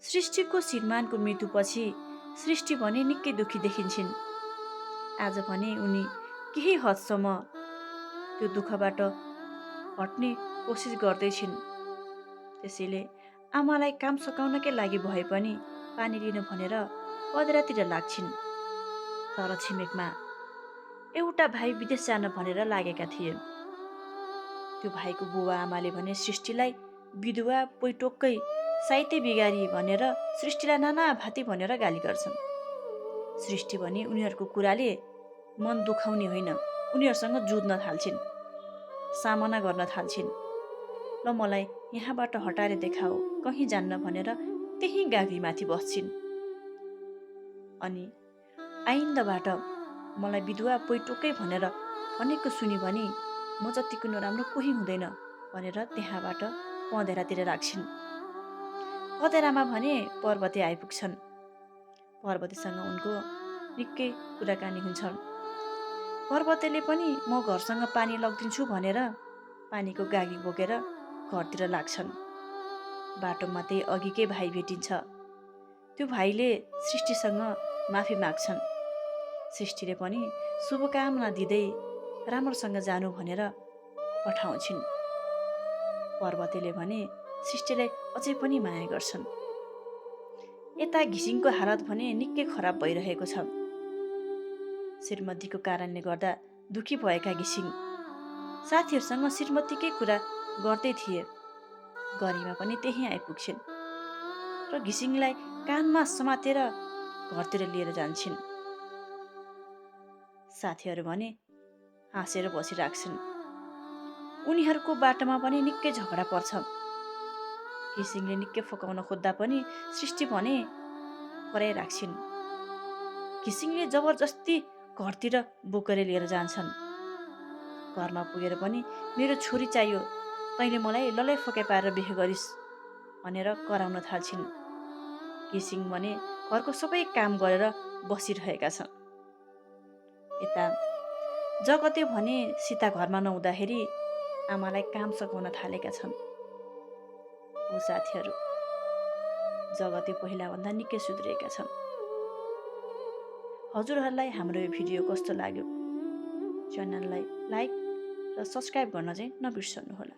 सृष्टिको श्रीमानको मृत्युपछि सृष्टि भने निकै दुखी देखिन्छन्। आज भने उनी केही हदसम्म त्यो दुःखबाट हट्ने कोसिस गर्दैछिन्। त्यसैले आमालाई काम सकाउनकै लागि भए पनि पानी लिन भनेर पँधेरातिर लाग्छिन्। तर छिमेकमा एउटा भाइ विदेश जान भनेर लागेका थिए। त्यो भाइको बुबा आमाले भने सृष्टिलाई विधवा पोइटोक्कै साहित्य बिगारी भनेर सृष्टिलाई नाना भाती भनेर गाली गर्छन्। सृष्टि भने उनीहरूको कुराले मन दुखाउने होइन, उनीहरूसँग जुझ्न थाल्छिन्, सामना गर्न थाल्छिन्। ल मलाई यहाँबाट हटाएर देखाऊ, कहीँ जान्न भनेर त्यही गाग्रीमाथि बस्छिन्। अनि आइन्दाबाट मलाई विधवा पोइटोकै भनेर भनेको सुनि भने म जतिको नराम्रो कोही हुँदैन भनेर त्यहाँबाट पँधेरातिर राख्छिन्। पँधेरामा भने पर्वते आइपुग्छन्। पर्वतेसँग उनको निकै कुराकानी हुन्छन्। पर्वतेले पनि म घरसँग पानी लगिदिन्छु भनेर पानीको गागी बोकेर घरतिर लाग्छन्। बाटोमा त्यही अघिकै भाइ भेटिन्छ। त्यो भाइले सृष्टिसँग माफी माग्छन्। सृष्टिले पनि शुभकामना दिँदै राम्रोसँग जानु भनेर पठाउँछिन्। पर्वतेले भने सृष्टिलाई अझै पनि माया गर्छन्। यता घिसिङको हालत भने निकै खराब भइरहेको छ। श्रीमतीको कारणले गर्दा दुखी भएका घिसिङ साथीहरूसँग श्रीमतीकै कुरा गर्दै थिए। गरिमा पनि त्यही आइपुग्छिन् र घिसिङलाई कानमा समातेर घरतिर लिएर जान्छन्। साथीहरू भने हाँसेर बसिराख्छन्। उनीहरूको बाटोमा पनि निकै झगडा पर्छ। घिसिङले निकै फकाउन खोज्दा पनि सृष्टि भने कराइराख्छिन्। घिसिङले जबरजस्ती घरतिर बोकेर लिएर जान्छन्। घरमा पुगेर पनि मेरो छोरी चाहियो, तैँले मलाई ललै फकाइ पारेर बिहे गरिस् भनेर कराउन थाल्छिन्। घिसिङ भने घरको सबै काम गरेर बसिरहेका छन्। यता जगते भने सीता घरमा नहुँदाखेरि आमालाई काम सघाउन थालेका छन्। ऊ साथीहरू जगते पहिलाभन्दा निकै सुध्रिएका छन्। हजुरहरूलाई हाम्रो यो भिडियो कस्तो लाग्यो? च्यानललाई लाइक र सब्सक्राइब गर्न चाहिँ नबिर्सनुहोला।